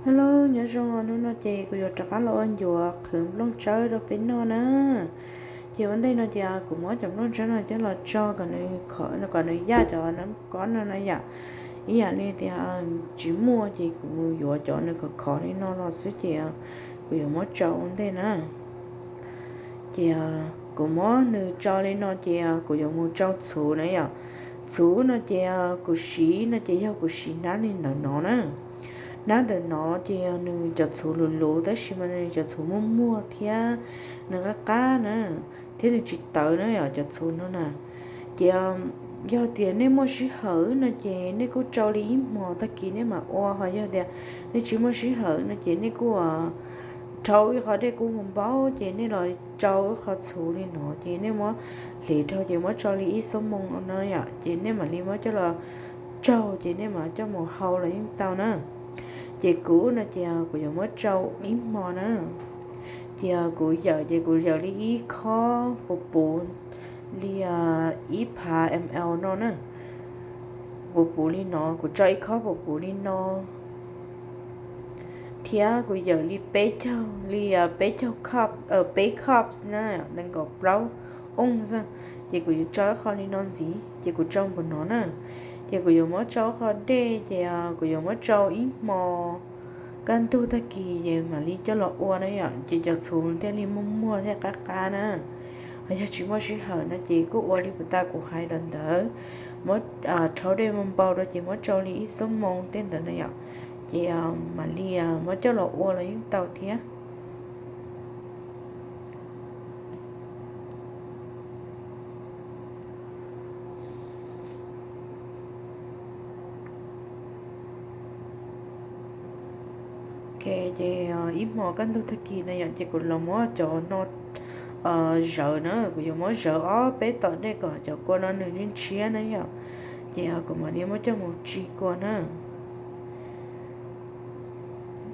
Hello, nyob zoo, hnub no ces kuv yuav rov qab los ua ncuav qhwv nplooj tsawb rau peb noj na. Ces ua ntej no ces kuv muab cov nplooj tsawb no coj los tso kom nws, kom nws yaj cov nab kob no na yom. Ib yam li tias tsis muaj ces kuv yuav cov nws khov khov li no los xwb ces kuv yuav muab tsau ua ntej na. Ces kuv muab nws tsau li no ces kuv yuav mus tsau txhuv na yom. Txhuv no ces kuv siv no ces yog kuv siv hnab li ntawm no na. Hnab ntawm no ces nws cov txhuv luv luv tab sis mas nws cov txhuv muag muag thiab nws qab qab na, thiab nws tsis tawv na yom, cov txhuv no na. Ces yog tias nej muaj sij hawm no ces nej kuj tsau li ib hmos tag kis nej mam ua, ho yog tias nej tsis muaj sij hawm no ces nej kuj rhaub ib qho dej kub npau npau ces nej los tsau ib qho txhuv li no ces nej muab hliv dhau ces muab tsau li ib xuab moos no yom, ces nej mam li muab coj los tsaug ces nej mam coj mus hau los yeej tau na. Ces kuv no ces kuv yuav muab tsau ib hmo na. Ces kuv yawm ces kuv yawm li ib khob puv puv li ib phav ml no na. Puv puv li no, kuv tso ib khob puv puv li no. Thiab kuv yawm li peb caug, li peb caug cup, peb cups na, nees nkaum plaub ounce xwb. Ces kuv yuav tsau ib qho li no ntxiv ces kuv tsau npaum no na. Ces kuv yuav muab tsau qho dej ces kuv yuav muab tsau ib hmo kaj ntug tag kis ces mam li coj los ua na yom, ces cov txhuv thiaj li muag muag thiab qab qab na. Ho yog tsis muaj sij hawm no ces kuj ua li puas tas kuv hais los ntawd, muab rhaub dej npau npau rau ces muab tsau li ib xuab moos tej ntawd na yom, ces mam li muab coj los ua los yeej tau thiab. Ok, ces ib hmo kaj ntug tag kis na yom, ces kuv los muab cov no zawv na, kuv yuav muab zawv ob peb tom dej kom cov kua no nws ntshiab ntshiab na yom. Ces kuv mam li muab coj mus tsis kua na.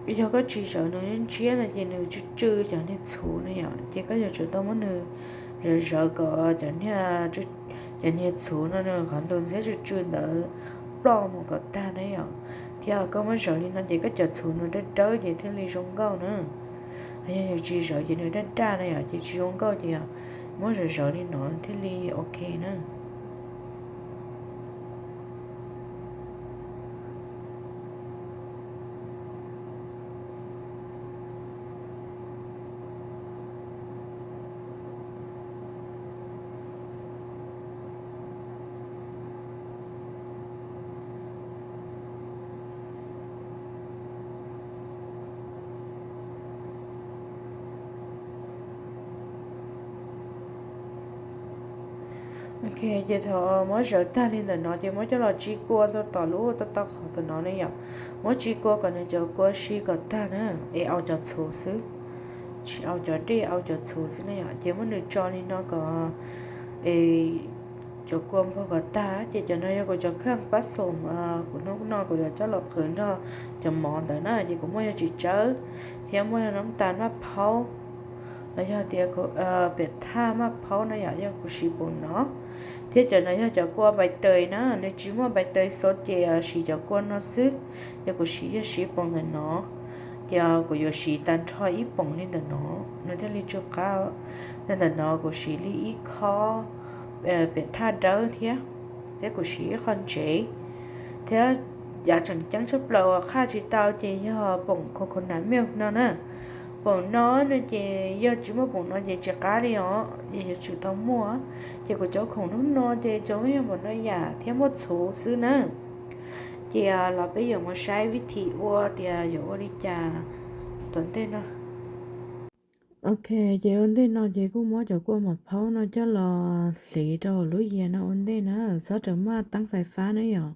Yog koj tsis zawv nws ntshiab no ces nws tsw tsw cov niag txhuv na yom, ces koj yuav tsum tau muab nws zawv zawv kom cov niag txhuv no nws qhov ntug ntxhiab tsw tsw ntawd ploj mus kom tag na yom. Thiab koj muab zawv li no ces koj cov txhuv nws dawb dawb ces thiaj li zoo nkauj na. Yog yus tsis zawv ces nws daj daj na yom, ces tsis zoo nkauj ces muab zawv zawv li no thiaj li ok na. Ok, ces thaum muab zawv tag li ntawm no ces muab coj los tsis kua rau tom lub tau tau qhov tom no ne yom. Muab tsis kua kom nws cov kua si kom tag na, es au cov txhuv xwb, tsis au cov dej, au cov txhuv xwb ne yom. Ces muab nws tso li no kom es cov kua npog kom tag, ces cov no yog kuv cov kheej pab xom, kuv hnub no kuv yuav coj los qhwv nrog cov mov ntawd na, ces kuv muaj yog txiv tsawb thiab muaj yog nab tas maj phaub los yog tias piam thaj maj phaub na yom, yog kuv siv poom no. Thiab cov no yog cov kua npais tais na, nws tsis muaj npais tais xov ces siv cov kua no xwb. Yog kuv siv yog siv poom ntawm no, ces kuv yuav siv tag nrho ib poom li ntawm no, nws thiaj li tsw qab. Ntawm no kuv siv li ib khob piam thaj dawb thiab, thiab kuv siv ib qho ntsev. Thiab yav tseem ceeb tshaj plaws uas qhaj tsis tau ces yog poom coconut milk no na. Poom no no ces yog tsis muaj poom no ces tsis qab li os, es yuav tsum tau muaj. Ces kuv cov khoom hnub no ces tsuas muaj yog poom no yam thiab muaj txhuv xwb na. Ces los peb yuav mus saib vib thim ua tias yuav ua li cas tom ntej no. Ok, ces ua ntej no ces kuj muab cov kua maj phaub no coj los hliv rau hauv lub yias no ua ntej na, txhob rawm maj teeb fais fab na yom.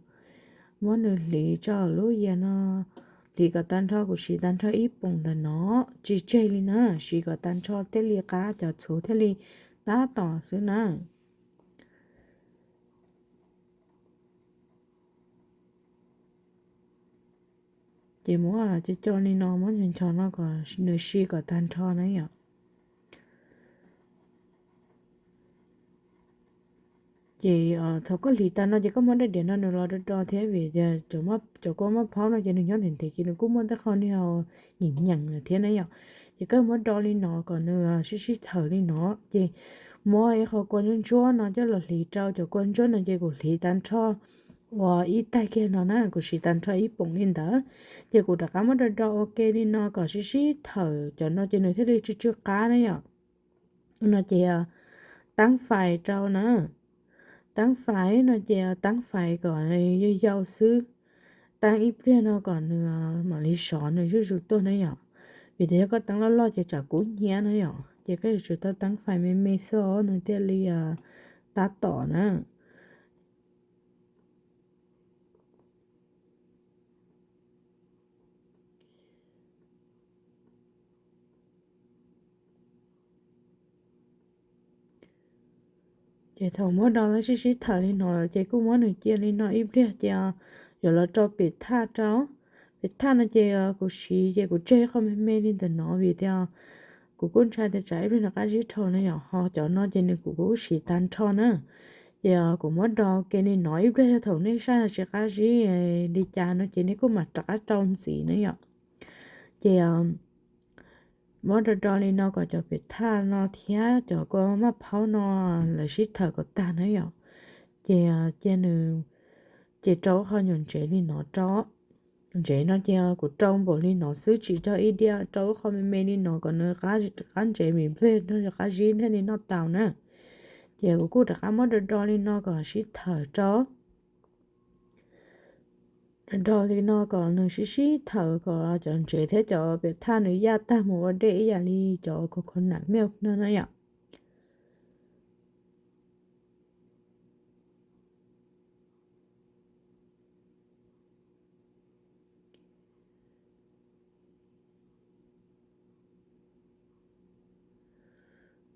Muab nws hliv rau hauv lub yias no, hliv kom tag nrho, kuv siv tag nrho ib poom ntawm no, tsis tseg li na, siv kom tag nrho thiaj li qab, cov txhuv thiaj li tab tom xwb na. Ces muab co co li no, muab nchos nchos no kom nws si kom tag nrho na yom. Ces thaum koj hliv tas no ces koj muab daim diav no nws los do do thiab vim tias cov kua maj phaub no ces nws nyob ntev ntev ces nws kuj muaj tej qho nws nyeem nyeem thiab na yom. Ces koj muab do li no kom nws sib sib thawm li no, ces muab ib qho kua ntsuab ntsuab no coj los hliv rau. Cov kua ntsuab no ces kuv hliv tag nrho uas ib taig kiag no na, kuv siv tag nrho ib poom li ntawd. Ces kuv rov qab muab do do ua ke li no kom sib sib thawm cov no ces nws thiaj li tsw tsw qab na yom. No ces teeb fais rau na, teeb fais no ces teeb fais kom yau yau xwb. Teeb ib pliag no kom nws mam li sov nws zuj zus tuaj na yom. Vim tias yog koj teeb loj loj ces tsam kub hnyiab na yom, ces koj yuav tsum tau teeb fais me me xwb os nws thiaj li tab tom na. Ces thaum muab do lawv sib sib thawm li no ces kuj muab nws cia li no ib pliag ces yuav los rau pem thaj rau. Pem thaj no ces kuv siv ces kuv tseg qhov me me li ntawm no vim tias kuv kuj ntshai tias tsam ib pliag nws qab zib dhau na yom, ho cov no ces nws kuv kuj siv tag nrho na. Ces kuv muab do ke li no ib pliag yog thaum nej saib tsis qab zib li cas no ces nej kuj mam rov qab rau ntxiv na yom. Ces muab do do li no kom cov pem thaj no thiab cov kua maj phaub no lawv sib thawm kom tag na yom. Ces cia nws, ces rau qhov nyuam ntsev li no rau. Ntsev no ces kuv rau npaum li no xwb tsis tau ib diav, rau qhov me me li no kom nws qab ntsev me nplej no qab zib thiaj li noj tau na. Ces kuv kuj rov qab muab do do li no kom sib thawm rau. Do do li no kom nws sib sib thawm kom cov ntsev thiab cov pem thaj nws yaj tag mus ua dej ib yam li cov coconut milk no na yom.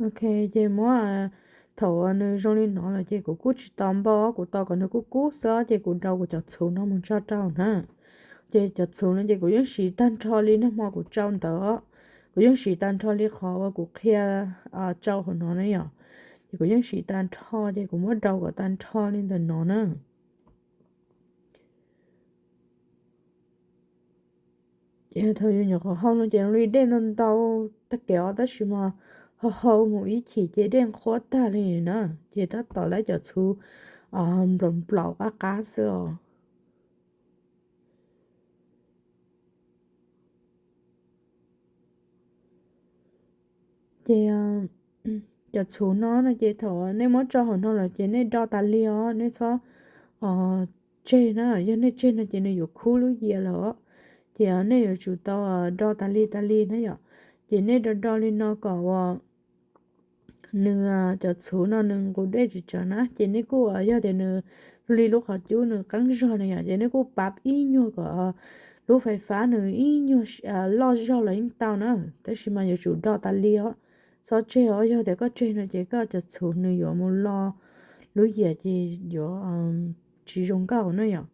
Ok, ces muab, thaum nws zoo li no lawm ces kuv kuj tsis tos npau, kuv tos kom nws kub kub xwb ces kuv do kuv cov txhuv no mus tso rau na. Ces cov txhuv no ces kuv yeej siv tag nrho li nag hmo kuv tsau ntawd, kuv yeej siv tag nrho li qhov uas kuv qhia tsau hauv no na yom. Ces kuv yeej siv tag nrho ces kuv muab do kom tag nrho li ntawm no na. Ces thaum yus nyuam qhuav hau no ces li dej ntau ntau tag kev os, tab sis mas hau hau mus ib chim ces dej qhuav tag li na, ces tab tom lawv cov txhuv nplaum nplaum qab qab xwb os. Ces cov txhuv no no ces thaum nej muab tso hauv no lawm ces nej do tas li os, nej txhob tseg na, yog nej tseg no ces nws yuav khub lub yias lawm os. Ces nej yuav tsum tau do tas li tas li na yom. Ces nej do do li no kom uas nws, cov txhuv no nws nqus dej tsis tsawg na, ces nej kuj, yog tias nws li lub qhov cub nws qeeb zog na yom, ces nej kuj pab ib nyuag kom lub fais fab nws ib nyuag loj zog los yeej tau na, tab sis mas yuav tsum do tas li os, txhob tseg os, yog tias koj tseg no ces koj cov txhuv nws yuav mus lo lub yias ces yuav tsis zoo nkauj na yom.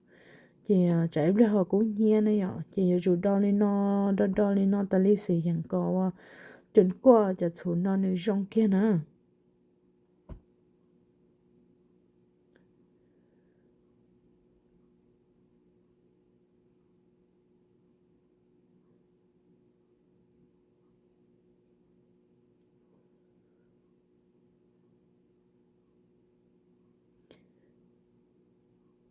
Ces tsam ib pliag ho kub hnyiab na yom, ces yuav tsum do li no, do do li no tas li xwm yeem kom ua cov kuaj cov txhuv no nws zoo kiag na.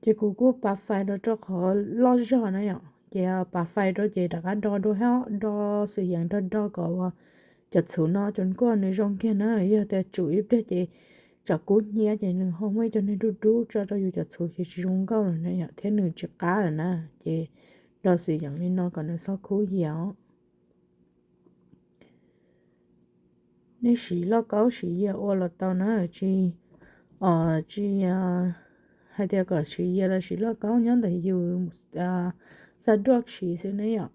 Ces kuv kuj pav fais rau rau qhov loj zog na yom, ces pav fais rau ces rov qab do dua thiab, do xwm yeem do do kom ua cov txhuv no cov kuaj nws zoo kiag na. Yog tias tsum ib pliag ces tsam kub hnyiab ces nws ho muaj ib co neeg dub dub tso rau yus cov txhuv ces tsis zoo nkauj lawm na yom, thiab nws tsis qab lawm na. Ces do xwm yeem li no kom nws txhob khub yias os. Nej siv lauj kaub siv yias ua los tau na, tsis, tsis hais tias kom siv yias los siv lauj kaub, nyob ntawm yus xav dua siv xwb ne yom.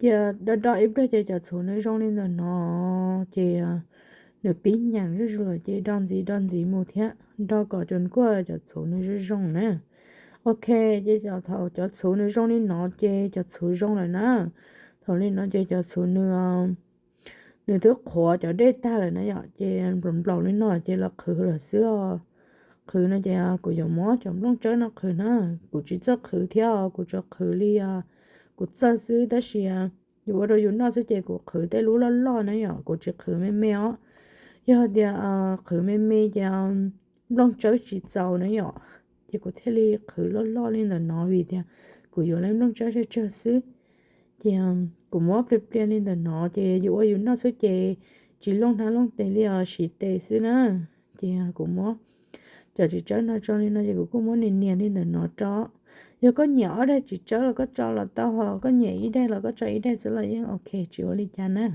Ces do do ib pliag ces cov txhuv nws zoo li ntawm no, ces nws pib nyeem zuj zus lawm ces do ntxiv do ntxiv mus thiab, do kom cov kuaj cov txhuv nws zoo zoo na. Ok, ces thaum cov txhuv nws zoo li no ces cov txhuv zoo lawm na. Thaum li no ces cov txhuv nws, nws twb qhuav cov dej tag lawm na yom, ces nplaum nplaum li no ces los qhwv lawm xwb os. Qhwv no ces kuv yuav muab cov nplooj tsawb no qhwv na. Kuv tsis txawj qhwv thiab, kuv tsuas qhwv li kuv txawj xwb, tab sis yuav ua rau yus noj xwb ces kuv qhwv tej lub loj loj na yom, kuv tsis qhwv me me os. Yog tias qhwv me me ces nplooj tsawb tsis txaus na yom, ces kuv thiaj li qhwv loj loj li ntawm no vim tias kuv yuav lub nplooj tsawb tsawg tsawg xwb. Ces kuv muab pliag pliag li ntawm no ces yus ua yus noj xwb ces tsis looj hnab looj tes li os, siv tes xwb na. Ces kuv muab cov txiv tsawb no tso li no ces kuv kuj muab nias nias li ntawm no rau. Yog koj nyiam ob daim txiv tsawb los koj tso los tau, ho koj nyiam ib daim los koj tso ib daim xwb los yeej ok, tsis ua li cas na.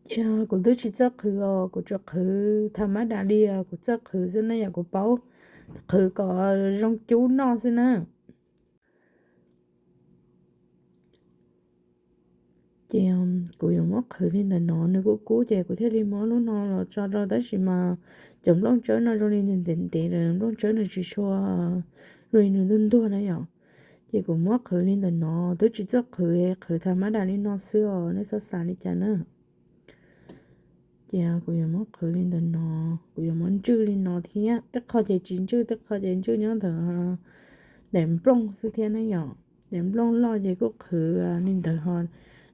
Ces kuv twb tsis txawj qhwv os, kuv tsuas qhwv tham mab das li kuv txawj qhwv xwb na yom, kuv paub qhwv kom zoo cub noj xwb na. Ces kuv yuav muab qhwv li ntawm no, nws kuj kub ces kuv thiaj li muab lub no los tso rau, tab sis mas cov nplooj tsawb no zoo li nws ntev ntev lawm, nplooj tsawb nws tsis tshua, zoo li nws ntuag ntuag na yom. Ces kuv muab qhwv li ntawm no, twb tsis txawj qhwv, qhwv tham mab das li no xwb os, nej txhob xav li cas na. Ces kuv yuav muab qhwv li ntawm no, kuv yuav muab ntswj li no thiab, tej qho ces tsis ntswj, tej qho ces ntswj nyob ntawm daim nplooj xwb thiab na yom. Daim nplooj loj ces kuj qhwv li ntawd ho,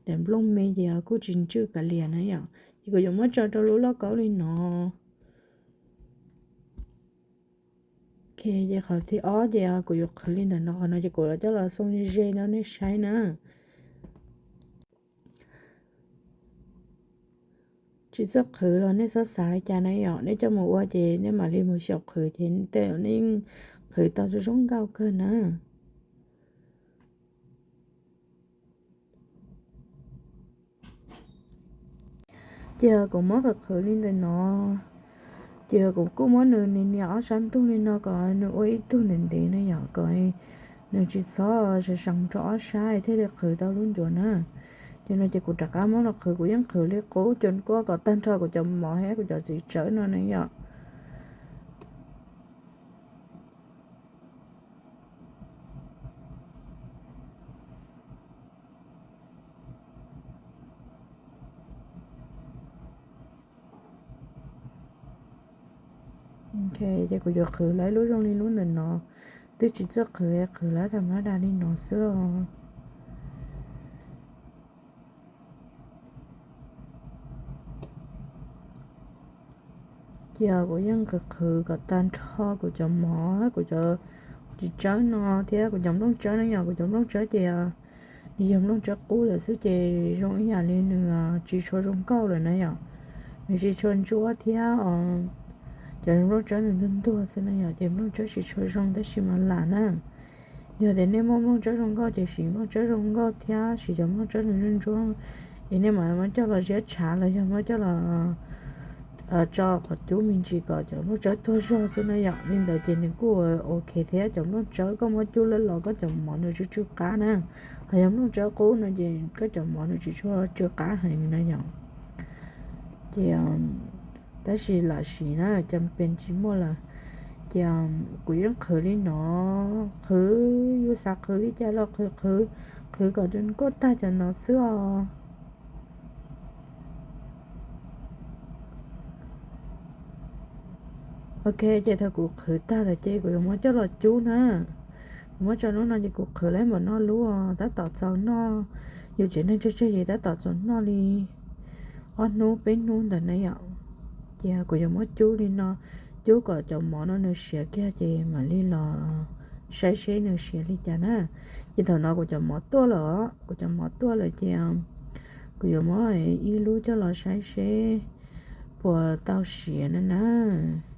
daim nplooj me ces kuj tsis ntswj kav liam na yom. Ces kuv yuav muab tso rau lub lauj kaub li no. Ok, ces qhov thib ob ces kuv yuav qhwv li ntawm no, qhov no ces kuv los coj los xoo ze ze rau nej saib na. Tsis txawj qhwv los nej txhob xav li cas na yom, nej coj mus ua ces nej mam li mus xyaum qhwv ces tej zaum nej yeej qhwv tau zoo zoo nkauj kawg na. Ces kuv muab qhwv qhwv li ntawm no, ces kuv kuj muab nws nias nias ob sab ntug li no kom nws ua ib tug ntev ntev na yom, kom nws tsis txhob seev seev rau ob sab thiaj li qhwv tau lub ncuav na. Ces no ces kuv rov qab muab los qhwv, kuv yeej qhwv li qub cuag kuj kom tag nrho kuv cov mov thiab kuv cov txiv tsawb no na yom. Ok, ces kuv yuav qhwv lawv lub zoo li lub ntawm no, twb tsis txawj qhwv, qhwv lawv tham mab das li no xwb os. Ces kuv yeej qhwv qhwv kom tag nrho kuv cov mov, kuv cov txiv tsawb no thiab kuv cov nplooj tsawb na yom, kuv cov nplooj tsawb ces nws yog nplooj tsawb qub lawm xwb ces zoo ib yam li nws tsis tshua zoo nkauj lawm na yom. Nws tsis tshua ntsuab thiab, cov nplooj tsawb nws ntuag ntuag xwb na yom, ces nplooj tsawb tsis tshua zoo tab sis mas lam na. Yog tias nej muaj nplooj tsawb zoo nkauj ces siv nplooj tsawb zoo nkauj thiab siv cov nplooj tsawb nws ntsuab ntsuab, es nej mam muab coj los ziab tshav los yog muab coj los tso qhov cub me ntsis kom cov nplooj tsawb tuag zog xwb na yom. Li ntawd ces nws kuj ok thiab, cov nplooj tsawb koj muab cub lawm los koj cov mov nws tsw tsw qab na. Ho yog nplooj tsawb qub no ces koj cov mov nws tsis tshua tsw qab heev na yom. Ces tab sis lam siv na, cas pes tsis muaj lawm. Ces kuv yeej qhwv li no, qhwv yus xav qhwv li cas los qhwv, qhwv, qhwv kom kuj tag cov no xwb os. Ok, ces thaum kuv qhwv tag lawm ces kuv yuav muab coj los cub na. Kuv muab tso lub no ces kuv qhwv lawm npaum no lub, tab tom txaus noj. Yus tsev neeg tsawg tsawg ces tab tom txaus noj li ob hnub peb hnub ntawd na yom. Ces kuv yuav muab cub li no, cub kom cov mov no nws siav kiag ces mam li los saib seb nws siav li cas na. Ces thaum no kuv cov mov tuaj lawm, kuv cov mov tuaj lawm ces kuv yuav muab ib lub coj los saib seb puas tau siav na na.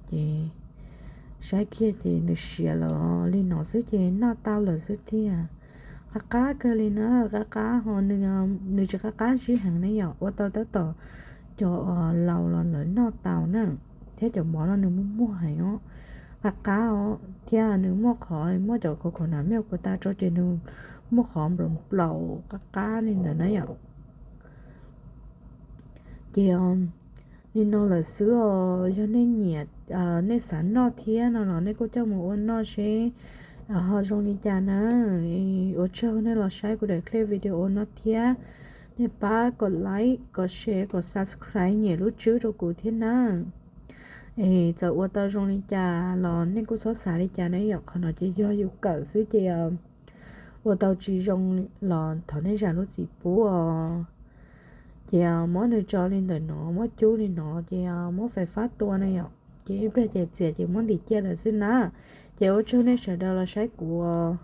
Ces saib kiag ces nws siav lawm li no xwb ces noj tau lawm xwb tiag. Qab qab kawg li na, qab qab ho nws tsis qab qab sib heev ne yom, ua tau tab tom cov laus los lawv noj tau na, thiab cov mov no nws muag muag heev os, qab qab os, thiab nws muaj qhov, muaj cov khov kho na me kuv ta tso ces nws muaj qhov nplaum nplaum qab qab li ntawd na yom. Ces li no lawm xwb os, yog nej nyiam, nej xav noj thiab no los nej kuj coj mus ua noj seb ho zoo li cas na. Ua tsaug nej los saib kuv daim clip video no thiab, nej pab kom like, kom share, kom subscribe, nyem lub tswb rau kuv thiab na. Es txawm ua tau zoo li cas los nej kuj txhob xav li cas na yom, qhov no ces yog yus kawm xwb ces ua tau tsis zoo los thov nej zam lub txim pub os. Ces muab nws tso li ntawm no, muab cub li no ces muab fais fab tua na yom, ces ib pliag ces txias ces muab ntim ciaj lawm xwb na. Ces ua tsaug nej sawv daws los saib kuv.